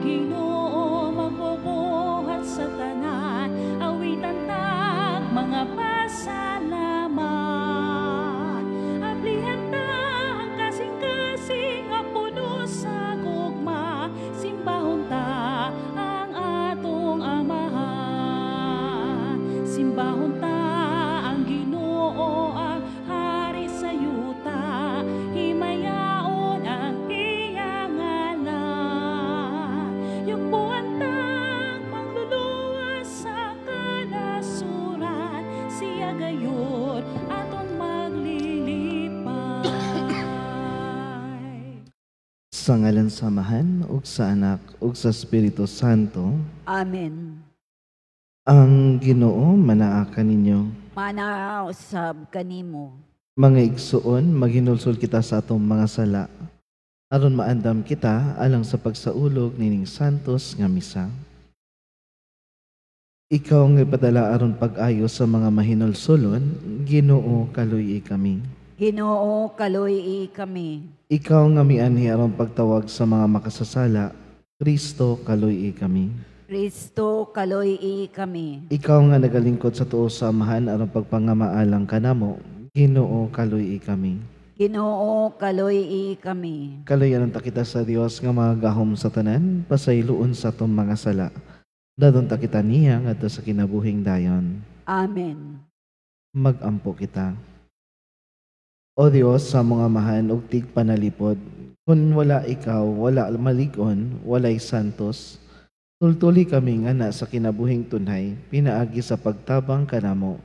Ginoo magbubuhat sa tanan, awitan tag mga pasalamat. Ablihan ta ang kasing-kasing nga puno sa gugma, simbahon ta ang atong Amahan. Simbahon ta ang Ginoo, ang hari sa yuta, himayaon ang iyang ngalan. Yugbuan ta ang mangluluwas sa kanasuran, siya gayud aton maglilipay. Sa ngalan sa Amahan, ug sa Anak, ug sa Espiritu Santo. Amen. Ang Ginoo manaa kaninyo. Manaa usab kanimo. Mga igsuon, maghinulsol kita sa atong mga sala aron maandam kita alang sa pagsaulog nining santos nga misa. Ikaw ang ipadala aron pag-ayo sa mga mahinulsolon, Ginoo, kaluy-i kami. Ginoo, kaluy-i kami. Ikaw nga mianhi aron pagtawag sa mga makasasala, Kristo, kaluy-i kami. Kristo, kaluy-i kami. Ikaw nga nagalingkod sa tuo sa Amahan aron pagpangamaalang kanamo, Ginoo, kaluy-i kami. Ginoo, kaluy-i kami. Kaluyan ta kita sa Dios nga magagahom sa tanan, pasayloon sa atong mga sala. Dadon ta kita niya ngadto sa kinabuhing dayon. Amen. Magampo kita. O Dios, sa mga Amahan ug tigpanalipod, kun wala ikaw, wala malig-on, walay santos, tultuli kami nga na sa kinabuhing tunhay, pinaagi sa pagtabang kanamo,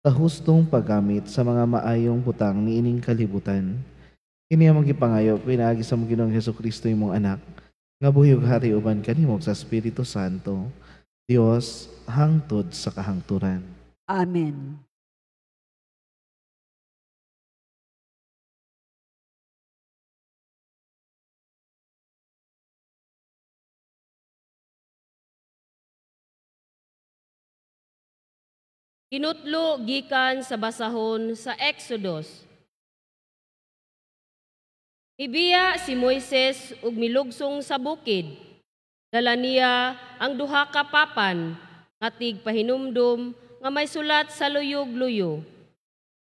sa hustong paggamit sa mga maayong butang niining kalibutan. Kini among gipangayo pinaagi sa among Ginoong Hesukristo, imong Anak, nga buhi ug hari uban kanimo sa Espiritu Santo, Dios hangtod sa kahangturan. Amen. Kinutlo gikan sa basahon sa Exodus. Mibiya si Moises ug milugsong sa bukid. Dala niya ang duha ka papan nga tigpahinumdom nga may sulat sa luyog-luyo.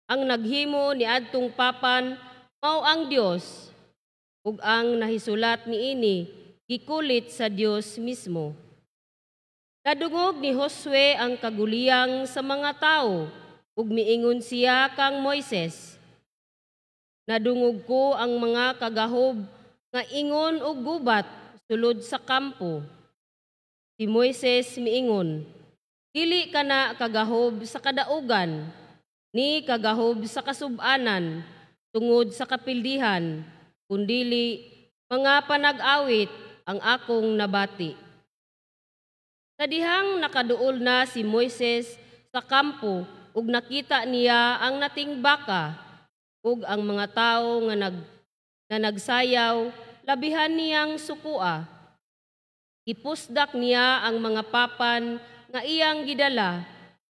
Ang naghimo ni adtong papan mao ang Dios, ug ang nahisulat niini gikulit sa Dios mismo. Nadungog ni Josue ang kaguliyang sa mga tawo ug miingon siya kang Moises. Nadungog ko ang mga kagahob nga ingon og gubat sulod sa kampo. Si Moises miingon, dili ka na kagahob sa kadaugan, ni kagahob sa kasub-anan tungod sa kapildihan, kundili mga panag-awit ang akong nabati. Sa dihang nakaduol na si Moises sa kampo ug nakita niya ang nating baka ug ang mga tawo nga na nagsayaw, labihan niyang sukua. Gipusdak niya ang mga papan nga iyang gidala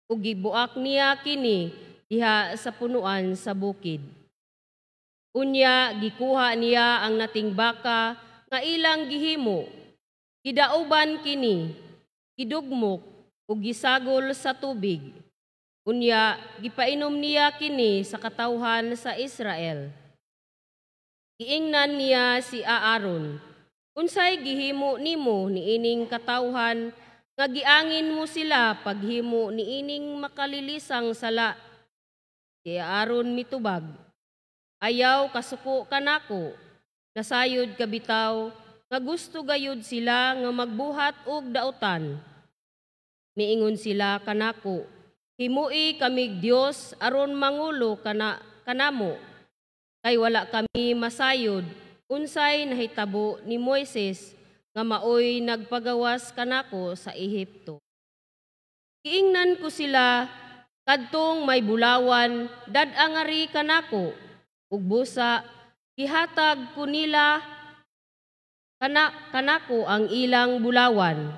ug gibuak niya kini diha sa punuan sa bukid. Unya gikuha niya ang nating baka nga ilang gihimo, gidauban kini, gidugmok ug gisagol sa tubig. Unya gipainom niya kini sa katawhan sa Israel. Giingnan niya si Aaron, unsay gihimo nimo niining katawhan nga giangin mo sila paghimo niining makalilisang sala? Si Aaron mitubag, ayaw kasuko kanako, nasayod kabitaw nga gusto gayud sila nga magbuhat og dautan. Miingon sila kanako, himui kamig Dios aron mangulo kanamo, kay wala kami masayod unsay nahitabo ni Moises nga maoy nagpagawas kanako sa Ehipto. Giingnan ko sila kadtong may bulawan dad-angari kanako, ug busa gihatag ko nila kanako ang ilang bulawan.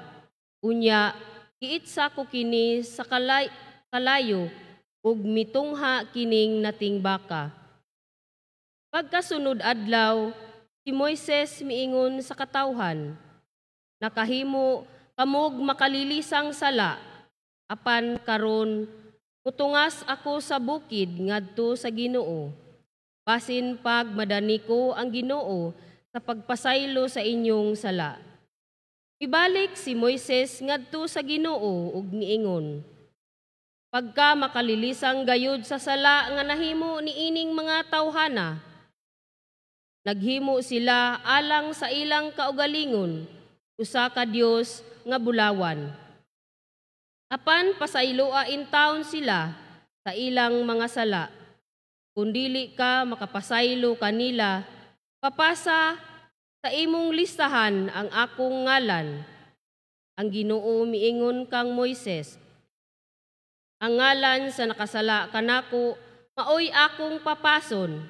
Unya giitsa ko kini sa kalayo ug mitungha kining nating baka. Pagkasunod adlaw, si Moises miingon sa katawhan, Nakahimo kamog makalilisang sala, apan karon mutungas ako sa bukid ngadto sa Ginoo. Basin pag madani ko ang Ginoo sa pagpasaylo sa inyong sala. Ibalik si Moises ngadto sa Ginoo ug niingon, pagka makalilisang gayud sa sala nga nahimo niining mga tawhana, naghimo sila alang sa ilang kaugalingon, usa ka Dios nga bulawan. Apan pasayloa intawon sila sa ilang mga sala. Kung dili ka makapasaylo kanila, papasa sa imong listahan ang akong ngalan. Ang Ginoo miingon kang Moises, ang ngalan sa nakasala kanako maoy akong papason.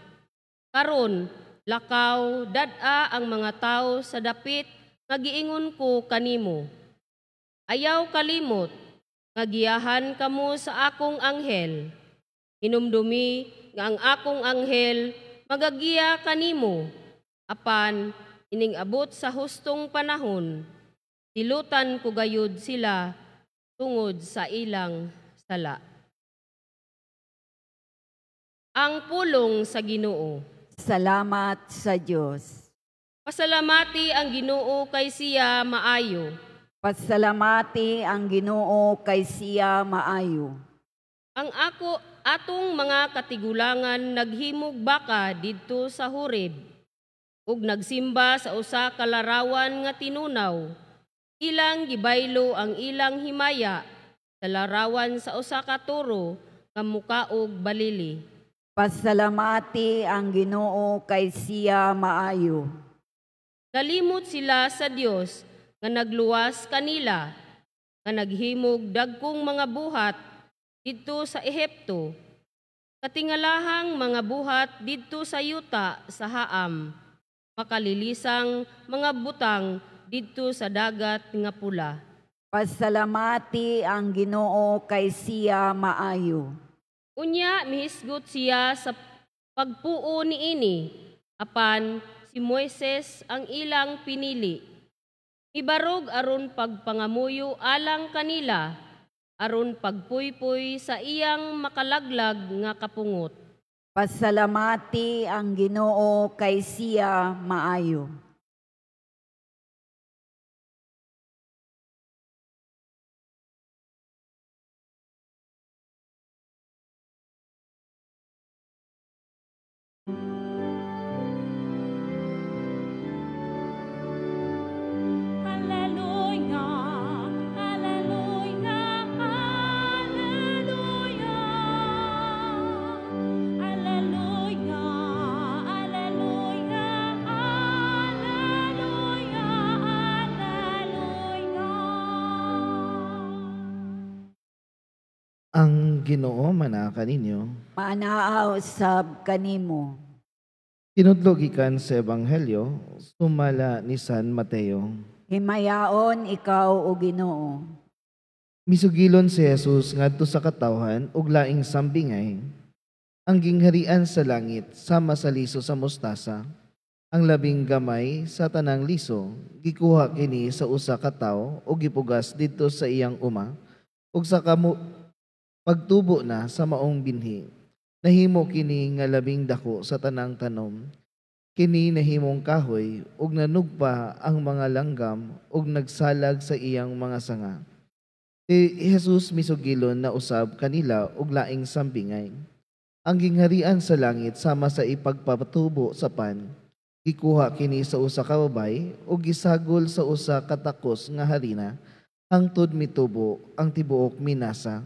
Karon lakaw dad-a ang mga tawo sa dapit nga giingon ko kanimo. Ayaw kalimot nga giyahan kamo sa akong anghel. Hinumdumi nga ang akong anghel magagiya kanimo, apan ining abot sa hustong panahon, silutan ko gayud sila tungod sa ilang sala. Ang pulong sa Ginoo. Salamat sa Dios. Pasalamati ang Ginoo kay siya maayo. Pasalamati ang Ginoo kay siya maayo. Ang ako atong mga katigulangan naghimog baka didto sa Horeb ug nagsimba sa usa ka larawan nga tinunaw. Ilang gibaylo ang ilang himaya sa larawan sa usa ka toro nga mukaog balili. Pasalamati ang Ginoo kay siya maayo. Nalimot sila sa Dios nga nagluwas kanila, nga naghimog dagkong mga buhat didto sa Ehipto, katingalahang mga buhat didto sa yuta sa Haam, makalilisang mga butang didto sa dagat nga pula. Pasalamati ang Ginoo kay siya maayo. Unya mihisgot siya sa pagpuo niini, apan si Moises ang ilang pinili. Ibarog aron pagpangamuyo alang kanila, aron pagpuypuy sa iyang makalaglag nga kapungot. Pasalamati ang Ginoo kay siya maayo. Ang Ginoo manaa kaninyo. Manaa usab kanimo. Tinudlo gikan sa Ebanghelyo sumala ni San Mateo. Himayaon ikaw o Ginoo. Misugilon si Jesus ngadto sa katawhan ug laing sambingay. Ang gingharian sa langit sama sa liso sa mustasa. Ang labing gamay sa tanang liso gikuha kini sa usa ka tawo ug gipugas didto sa iyang uma ug sa pagtubo na sa maong binhi. Nahimo kini nga labing dako sa tanang tanom. Kini nahimong kahoy ug nanugpa ang mga langgam ug nagsalag sa iyang mga sanga. Si Jesus misugilon na usab kanila ug laing sambingay. Ang gingharian sa langit sama sa ipagpatubo sa pan. Gikuha kini sa usa ka babay ug gisagol sa usa ka takos nga harina hangtod mitubo ang tibuok minasa.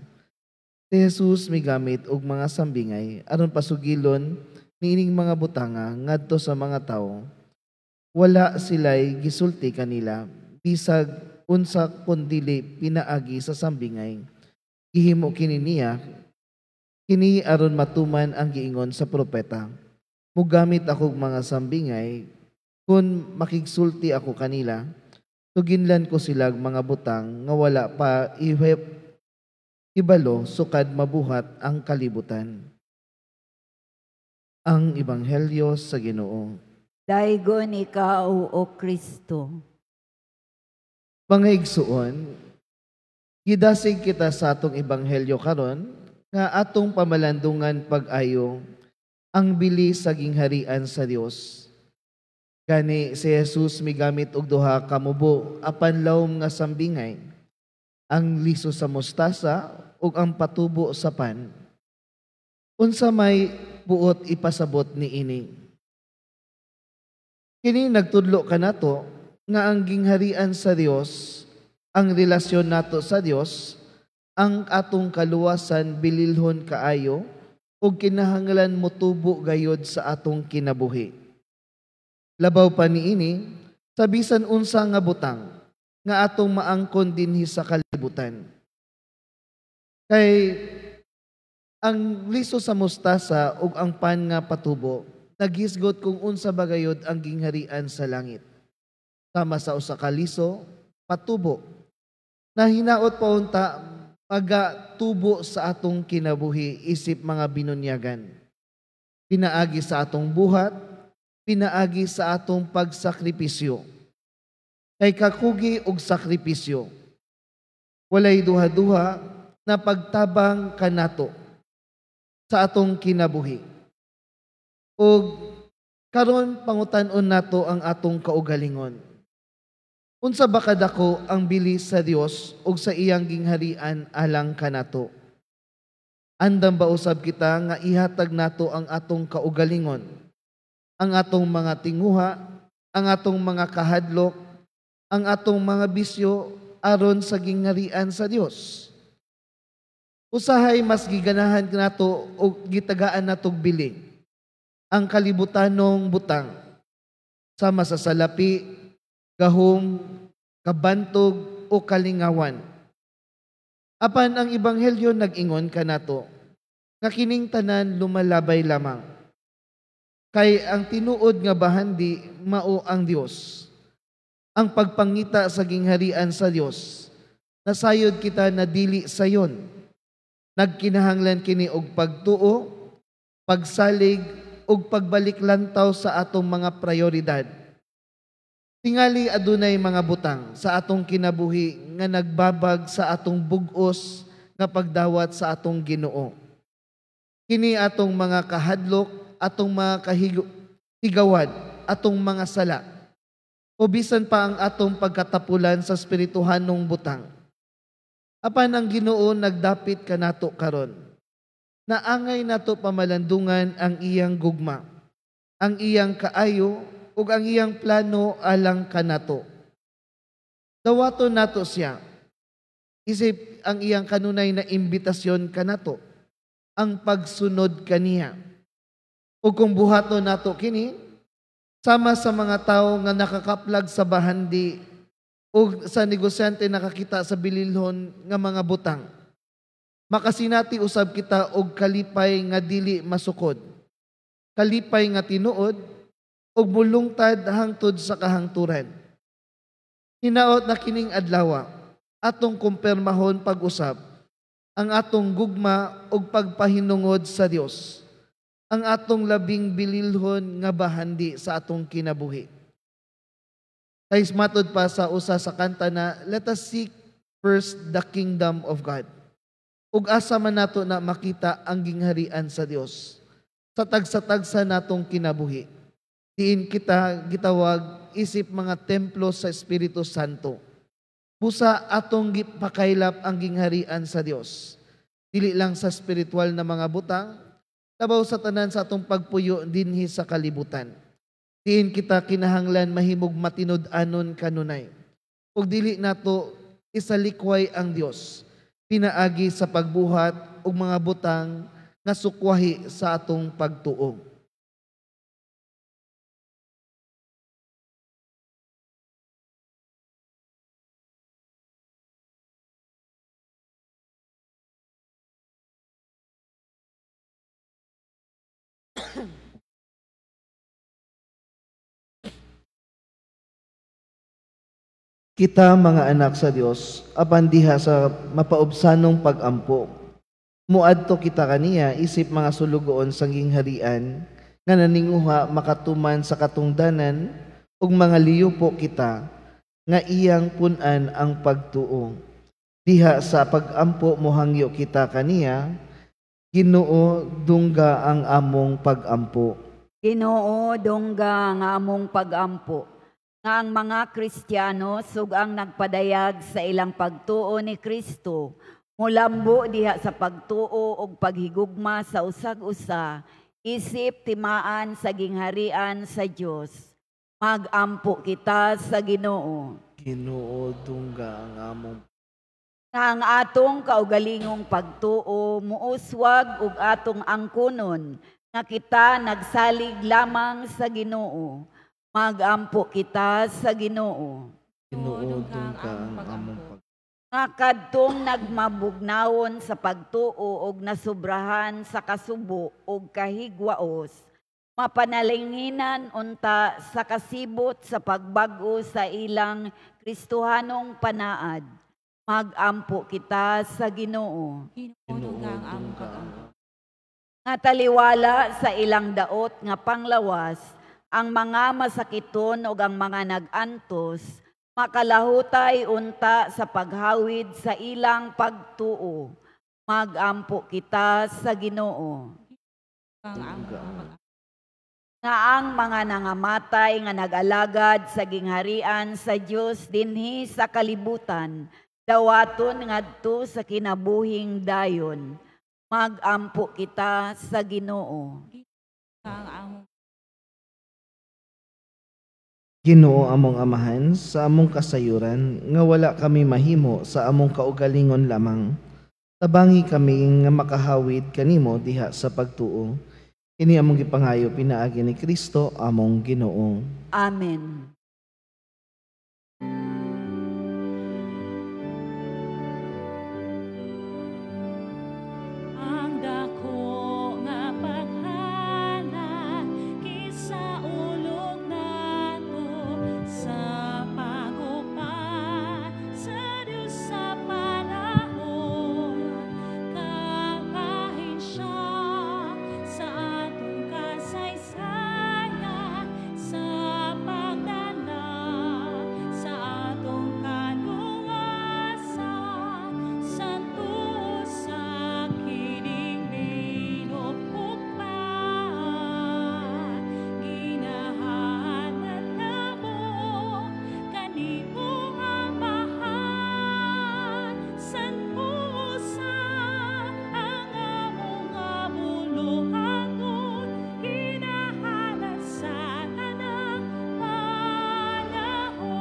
Si Jesus migamit og mga sambingay aron pasugilon niining mga butanga ngadto sa mga tawo. Wala sila'y gisulti kanila bisag unsa kun dili pinaagi sa sambingay. Gihimo kini niya kini aron matuman ang giingon sa propeta. Mugamit akog mga sambingay kun makigsulti ako kanila, tuginlan ko silag mga butang nga wala pa ibalo sukad mabuhat ang kalibutan. Ang Ebanghelyo sa Ginoo. Daygon ikaw, O Kristo. Mga igsuon, gidasig kita sa atong ebanghelyo karon nga atong pamalandungan pag-ayo ang bili sa gingharian sa Dios. Gani si Jesus migamit og duha ka mubo apan lawom nga sambingay, ang liso sa mustasa ug ang patubo sa pan. Unsa may buot ipasabot niini? Kini nagtudlo kanato nga ang gingharian sa Dios, ang relasyon nato sa Dios, ang atong kaluwasan bililhon kaayo ug kinahanglan motubo gayod sa atong kinabuhi. Labaw pa niini, sa bisan unsa nga butang nga atong maangkon dinhi sa kalibutan. Kay ang liso sa mustasa ug ang pan nga patubo naghisgot kung unsa ba gayod ang gingharian sa langit. Sama sa usa ka liso, patubo. Na hinaot pa unta magatubo sa atong kinabuhi isip mga binunyagan. Pinaagi sa atong buhat, pinaagi sa atong pagsakripisyo. Kay kakugi og sakripisyo. Walay duha-duha na pagtabang kanato sa atong kinabuhi. Og karon pangutan-on nato ang atong kaugalingon. Unsa ba kadako ang bili sa Dios ug sa iyang gingharian alang kanato? Andam ba usab kita nga ihatag nato ang atong kaugalingon, ang atong mga tinguha, ang atong mga kahadlok, ang atong mga bisyo aron sa gingharian sa Dios? Usahay mas giganahan nato og gitagaan natog bili ang kalibutanong butang sama sa salapi, gahom, kabantog o kalingawan. Apan ang ebanghelyo nag-ingon kanato nga kining tanan lumalabay lamang. Kay ang tinuod nga bahandi mao ang Dios. Ang pagpangita sa gingharian sa Dios, nasayod kita na dili sayon. Nagkinahanglan kini og pagtuo, pagsalig ug pagbalik lantaw sa atong mga prioridad. Tingali adunay mga butang sa atong kinabuhi nga nagbabag sa atong bug-os nga pagdawat sa atong Ginoo. Kini atong mga kahadlok, atong mga kahigawad, atong mga sala. O bisan pa ang atong pagkatapulan sa espirituhanong butang. Apan ang Ginoo nagdapit kanato karon. Naangay nato pamalandungan ang iyang gugma, ang iyang kaayo ug ang iyang plano alang kanato. Dawaton nato siya. Isip ang iyang kanunay na imbitasyon kanato, ang pagsunod kaniya. Ug kung buhaton nato kini, sama sa mga tawo nga nakakaplag sa bahandi ug sa negosyante nakakita sa bililhon nga mga butang, makasinati usab kita og kalipay nga dili masukod, kalipay nga tinuod ug mulungtad hangtod sa kahangturan. Hinaot na kining adlawa atong kumpirmahon pag-usab ang atong gugma ug pagpahinungod sa Dios, ang atong labing bililhon nga bahandi sa atong kinabuhi. Kay matud pa sa usa sa kanta na, let us seek first the kingdom of God. Ug asa man nato na makita ang gingharian sa Dios sa tagsa-tagsa natong kinabuhi. Diin kita gitawag isip mga templo sa Espiritu Santo. Busa atong gipakaylap ang gingharian sa Dios. Dili lang sa spiritual na mga butang, labaw sa tanan sa atong pagpuyo dinhi sa kalibutan. Diin kita kinahanglan mahimog matinud-anon kanunay. Ug dili nato isalikway ang Dios pinaagi sa pagbuhat og mga butang nga sukwahi sa atong pagtuo. Kita mga anak sa Dios, apan diha sa mapaubsanong pag-ampo, muadto kita kaniya isip mga sulugoon sa gingharian nga naninguha makatuman sa katungdanan ug mga liyupo kita nga iyang pun-an ang pagtuo. Diha sa pagampo mohangyo kita kaniya, Ginoo, dungga ang among pagampo. Ginoo, dungga ang among pagampo. Nga ang mga Kristiyano sug ang nagpadayag sa ilang pagtuo ni Kristo, mulambo diha sa pagtuo ug paghigugma sa usag-usa, isip timaan sa gingharian sa Dios. Magampo kita sa Ginoo. Ginoo, dungga ang among nga ang atong kaugalingong pagtuo muuswag ug atong angkunon nga kita nagsalig lamang sa Ginoo. Magampo kita sa Ginoo. Ginoo, dungga ang among pag Nga kadtong nagmabugnawon sa pagtuo og nasubrahan sa kasubo og kahigwaos, mapanalinginan unta sa kasibot sa pagbag-o sa ilang Kristohanong panaad. Magampo kita sa Ginoo. Ginoo, dungga ang among pagampo. Nga taliwala sa ilang daot nga panglawas, ang mga masakiton ug ang mga nag-antos, makalahutay unta sa paghawid sa ilang pagtuo. Magampo kita sa Ginoo. Nga ang mga nangamatay nga nag-alagad sa gingharian sa Dios dinhi sa kalibutan, dawaton ngadto sa kinabuhing dayon. Magampo kita sa Ginoo. Ginoo among Amahan, sa among kasayuran nga wala kami mahimo sa among kaugalingon lamang. Tabangi kami nga makahawid kanimo diha sa pagtuo. Kini among gipangayo pinaagi ni Kristo among Ginoo. Amen. Ang dako nga paghalad kisaulog nato sa pag-upat sa Dios sa panahon, kakahin siya sa atong kasaysayan sa pagdala sa atong kaluwasan, santo sa kining minupukpan, ginahalad namo kanimo Amahan, santo sa ang among buluhaton, ginahalad sa tanang panahon,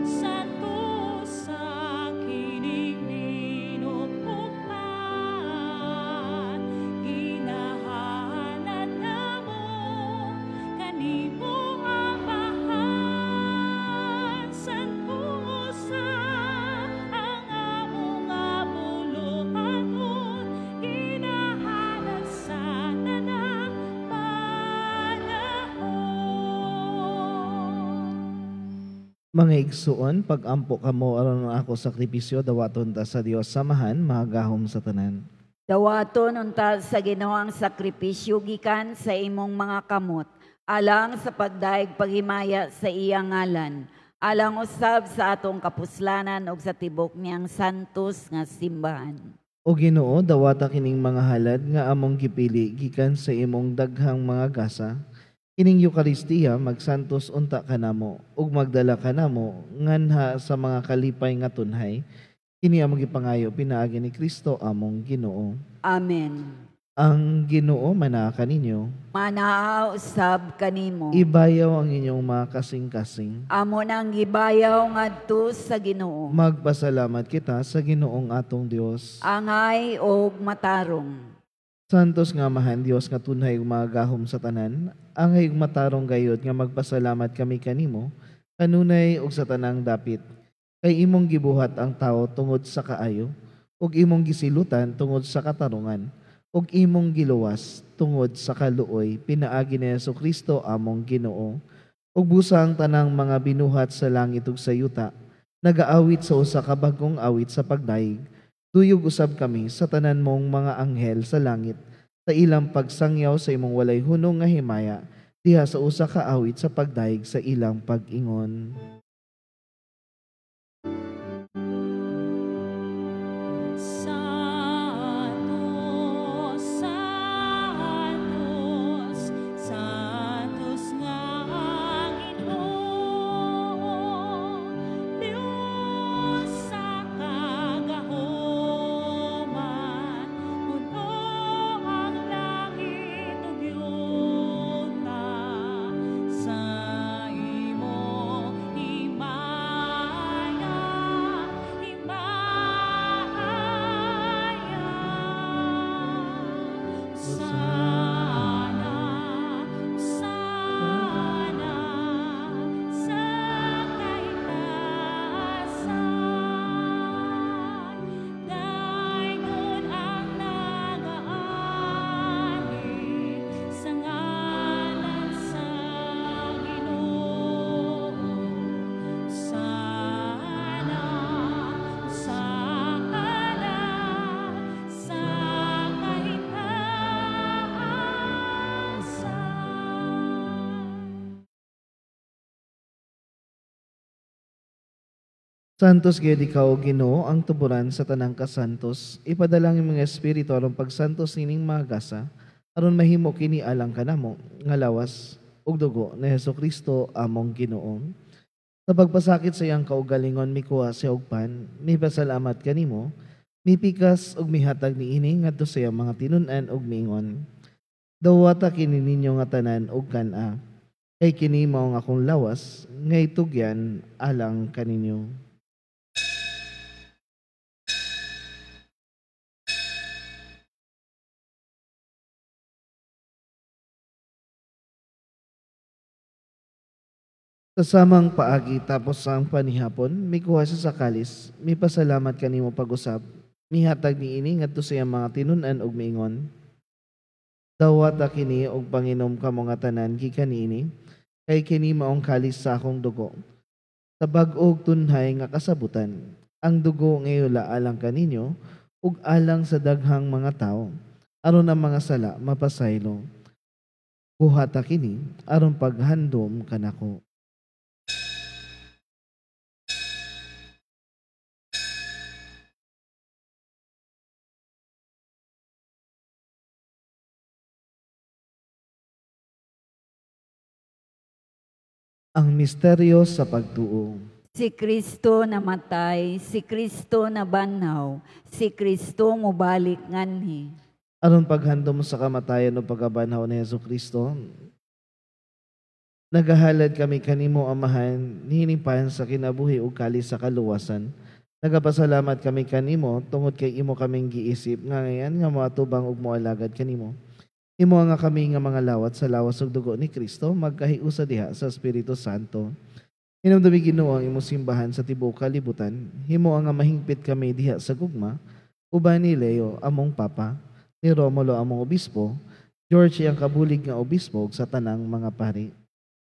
santo sa kining minupukpan, ginahalad namo kanimo Amahan, santo sa ang among buluhaton, ginahalad sa tanang panahon. Mga igsuon, pag-ampo kamo aron ang ako sakripisyo, dawaton ta sa Dios Samahan, mahagahom sa tanan. Dawaton unta sa Ginoo ang sakripisyo gikan sa imong mga kamot, alang sa pagdaig paghimaya sa iyang ngalan, alang usab sa atong kapuslanan ug sa tibok niyang santos nga simbahan. O Ginoo, dawata kining mga halad nga among gipili gikan sa imong daghang mga gasa. Kining Eukaristiya magsantos unta kanamo ug magdala kanamo nganha sa mga kalipay nga tunhay. Kini among gipangayo pinaagi ni Kristo among Ginoo. Amen. Ang Ginoo manaa kaninyo. Manaa usab kanimo. Ibayaw ang inyong mga kasing-kasing. Amo nang gibayaw ngadto sa Ginoo. Magpasalamat kita sa Ginoong atong Dios. Angay og matarong. Santos nga Amahan, Dios nga tunhay ug magahom sa tanan, angay ug matarong gayod nga magpasalamat kami kanimo, kanunay ug sa tanang dapit. Kay imong gibuhat ang tawo tungod sa kaayo, ug imong gisilutan tungod sa katarungan, ug imong giluwas tungod sa kaluoy, pinaagi ni Hesukristo among Ginoo. Ug busa ang tanang mga binuhat sa langit ug sa yuta, nagaawit sa usa ka bag-ong awit sa pagdayeg. Duyog usab kami sa tanan mong mga anghel sa langit, sa ilang pagsangyaw sa imong walay hunong nga himaya, diha sa usa ka awit sa pagdayeg sa ilang pag-ingon. Santos gayud ikaw, Ginoo, ang tuburan sa tanang kasantos. Ipadala ang imong Espiritu aron pagsantos nining mga gasa, aron mahimo kini alang kanamo nga lawas ug dugo ni Hesukristo among Ginoo. Sa pagpasakit sa iyang kaugalingon, mikuha siya og pan, mipasalamat kanimo, mipikas ug mihatag niini ngadto sa iyang mga tinun-an ug miingon: Dawata kini ninyo nga tanan ug kan-a, kay kini mao ang akong lawas nga itugyan alang kaninyo. Sa samang paagi tapos ang panihapon, mikuha siya sa kalis, mipasalamat kanimo pag-usab, mihatag niini ngadto sa iyang mga tinun-an ug miingon: Dawata kini og panginom kamo nga tanan gikan niini, kay kini maong kalis sa akong dugo. Sa bag-o og tunhay nga kasabutan, ang dugo ngayula alang kaninyo ug alang sa daghang mga tawo, aron ang mga sala mapasaylo. Buhata kini aron paghandom kanako. Ang misteryo sa pagtuo. Si Kristo namatay, si Kristo nabanhaw, si Kristo mobalik nganhi. Aron paghandom sa kamatayan o pagkabanhaw ni Hesukristo, nagahalad kami kanimo, Amahan, nihining sa kinabuhi ug kalis sa kaluwasan. Nagapasalamat kami kanimo tungod kay imo kaming giisip nga ngayan nga moatubang ug moalagad kanimo. Imo nga kami nga mga lawat sa lawas ug dugo ni Kristo magkahiusa diha sa Espiritu Santo. Hinumdumi Ginoo ang imong simbahan sa tibuok kalibutan. Himo nga mahingpit kami diha sa gugma uban ni Leo among Papa, ni Romulo among obispo, George iyang kabulig nga obispo ug sa tanang mga pari.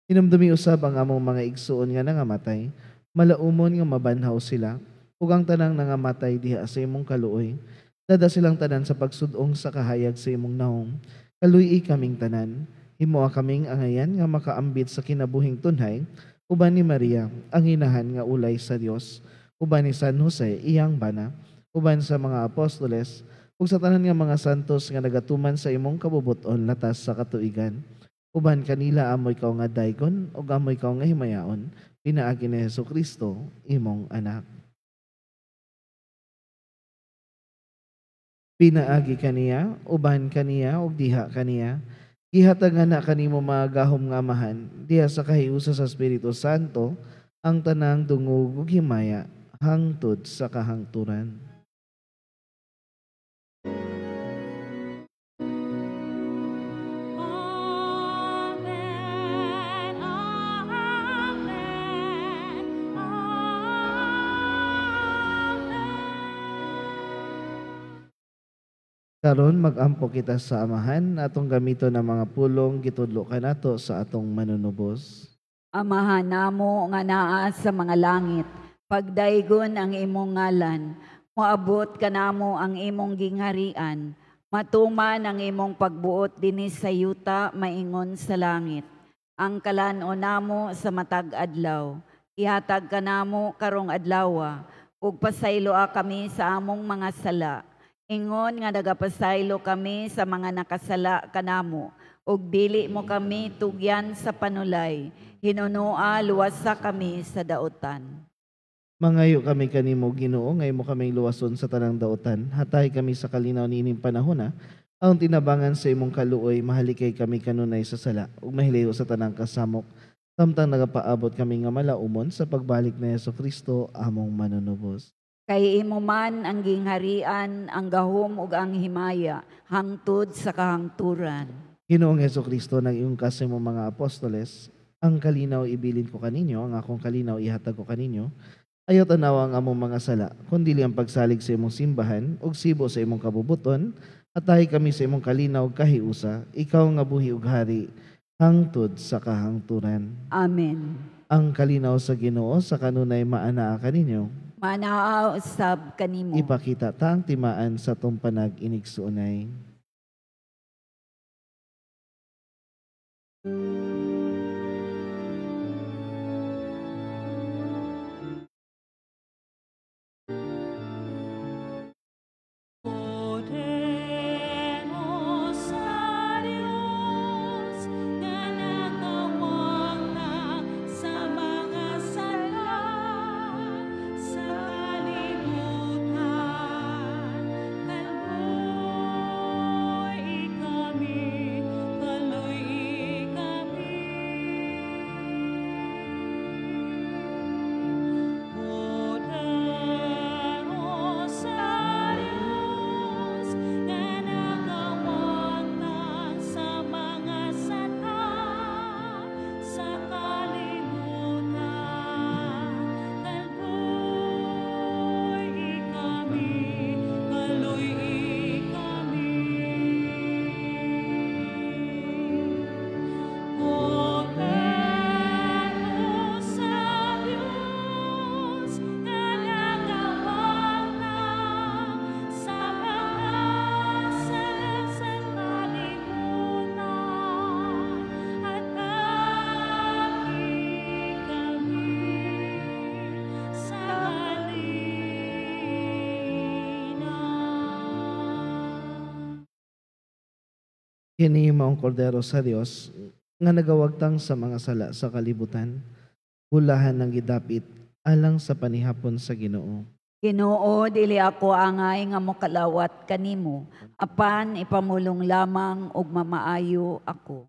Hinumdumi usab ang among mga igsuon nga nangamatay, malaumon nga mabanhaw sila ug ang tanang nangamatay diha sa imong kaluoy. Dada silang tanan sa pagsudong sa kahayag sa imong naong. Kaluy-i kaming tanan, himoa kaming angayan nga makaambit sa kinabuhing tunhay, uban ni Maria, ang inahan nga ulay sa Dios, uban ni San Jose, iyang bana, uban sa mga apostoles, ug sa tanan nga mga santos nga nagatuman sa imong kabubuton latas sa katuigan. Uban kanila amoy kaw nga daygon, ug amoy kaw nga himayaon, pinaagi ni Hesukristo, imong anak. Pinaagi kaniya, uban kaniya, ug diha kaniya. Gihatag nga na kanimo mga gahom nga amahan, diha sa kahiusa sa Espiritu Santo, ang tanang dungog ug himaya, hangtod sa kahangturan. Amen. Amen. Amen. Karon magampo kita sa Amahan atong gamiton ang mga pulong gitudlo kanato sa atong manunubos. Amahan namo nga naa sa mga langit, pagdaygon ang imong ngalan, moabot kanamo ang imong gingharian, matuman ang imong pagbuot dinhi sa yuta maingon sa langit. Ang kalan-on namo sa matag adlaw, ihatag kanamo karong adlawa, ug pasayloa kami sa among mga sala. Ingon nga nagapasaylo kami sa mga nakasala kanamo, ug dili mo kami tugyan sa panulay, hinunoa luwasa kami sa daotan. Mangayo kami kanimo Ginoo, ngay mo kaming luwason sa tanang daotan. Hatay kami sa kalinaw niining panahona, ang tinabangan sa imong kaluoy, mahalikay kami kanunay sa sala, ug mahilayo sa tanang kasamok, samtang nagapaabot kami nga malaumon sa pagbalik ni Hesukristo among manunubos. Kay imo man ang gingharian, ang gahom ug ang himaya, hangtod sa kahangturan. Ginoong Hesukristo, nag-iong ka sa imong mga apostoles, ang kalinaw ibilin ko kaninyo, ang akong kalinaw ihatag ko kaninyo. Ayaw tanawa ang among mga sala, kundi ang pagsalig sa imong simbahan ug sibo sa imong kabubuton, atahi kami sa imong kalinaw kahiusa, ikaw nga buhi ug hari, hangtod sa kahangturan. Amen. Ang kalinaw sa Ginoo sa kanunay maanaa kaninyo. Manaa usab kanimo. Ipakita ta ang timaan sa atong panag-inigsuonay. Kini maong kordero sa Dios nga nagawagtang sa mga sala sa kalibutan. Bulahan ng gidapit alang sa panihapon sa Ginoo. Ginoo, dili ako angay nga mokalawat kanimo, apan ipamulong lamang ug mamaayo ako.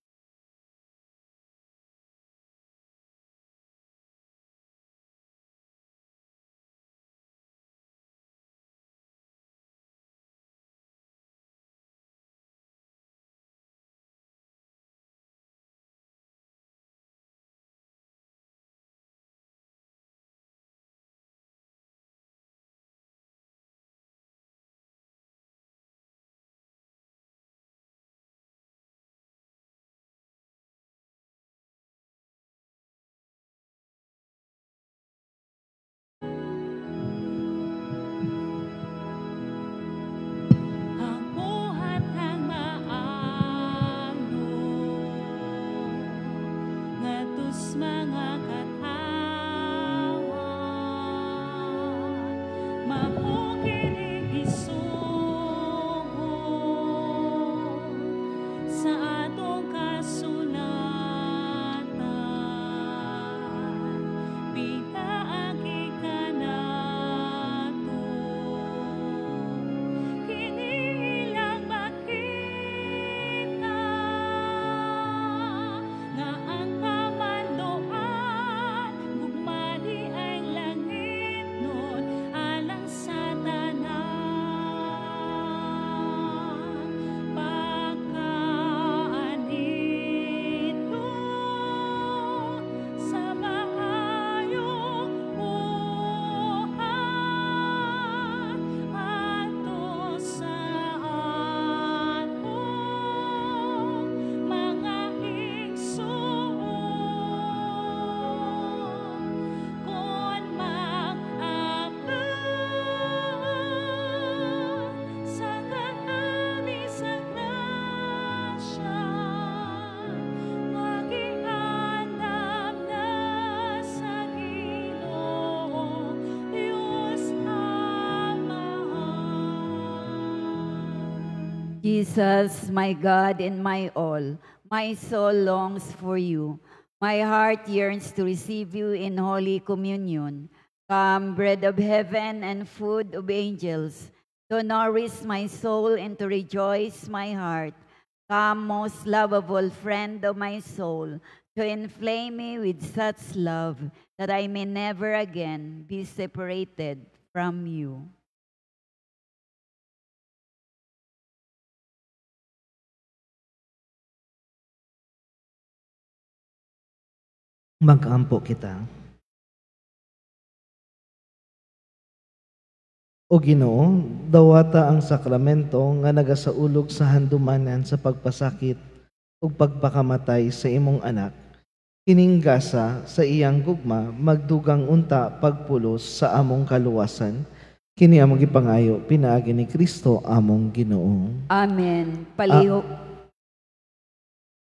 Ang buhat ang maano ngatos mga katawhan mao kini gisugo sa atong kasulatan pinaagi kanato kini ilang makita nga ang kamanduan gugma di ay langit nun alang sa tanan pagkaanito sa maayong buhat ato sa atong mga igsoon kon mag-ambal sa kaami sa grasya nga giandam na sa Ginoo Dios Amahan. Jesus, my God and my all, my soul longs for you. My heart yearns to receive you in Holy Communion. Come, bread of heaven and food of angels, to nourish my soul and to rejoice my heart. Come, most lovable friend of my soul, to inflame me with such love that I may never again be separated from you. Mag-ampo kita. O Ginoo, dawata ang sakramento nga nagasaulog sa handumanan sa pagpasakit ug pagpakamatay sa imong anak. Kining gasa sa iyang gugma magdugang unta pagpulos sa among kaluwasan. Kini among gipangayo pinaagi ni Kristo among Ginoo. Amen.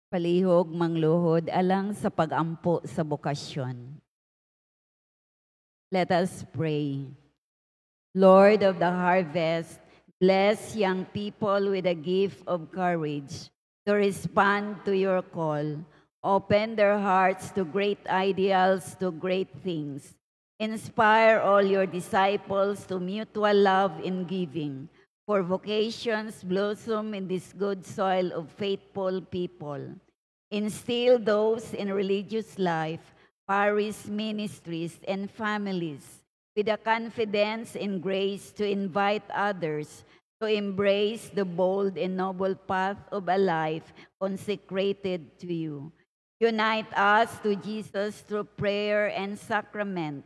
Palihog mangluhod alang sa pagampo sa bokasyon. Let us pray. Lord of the harvest, bless young people with a gift of courage to respond to your call. Open their hearts to great ideals, to great things. Inspire all your disciples to mutual love and giving, for vocations blossom in this good soil of faithful people. Instill those in religious life, parish ministries, and families with a confidence and grace to invite others to embrace the bold and noble path of a life consecrated to you. Unite us to Jesus through prayer and sacrament,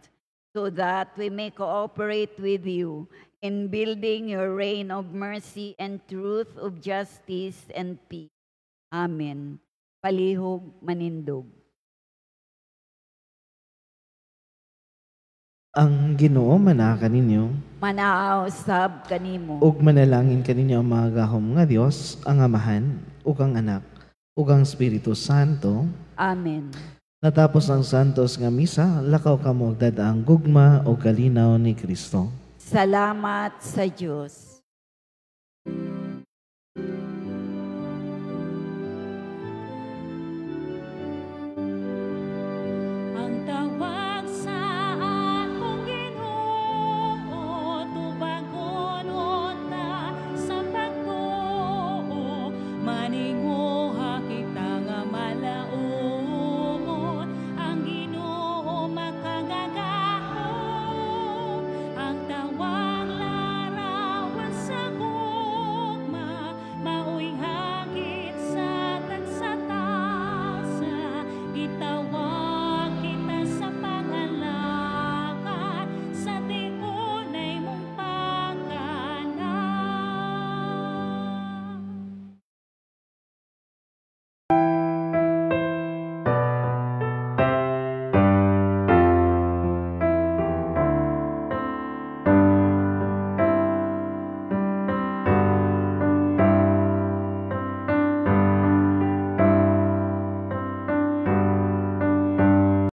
so that we may cooperate with you in building your reign of mercy and truth, of justice and peace. Amen. Palihog manindog. Ang Ginoo manaa kaninyo. Manaaw sab kanimo. Ug manalangin kaninyo ang mga gahom nga Dios, ang Amahan, ug ang Anak, ug ang Espiritu Santo. Amen. Natapos ang santos nga misa, lakaw kamo og dad-ang gugma ug kalinaw ni Kristo. Salamat sa Dios. Kita.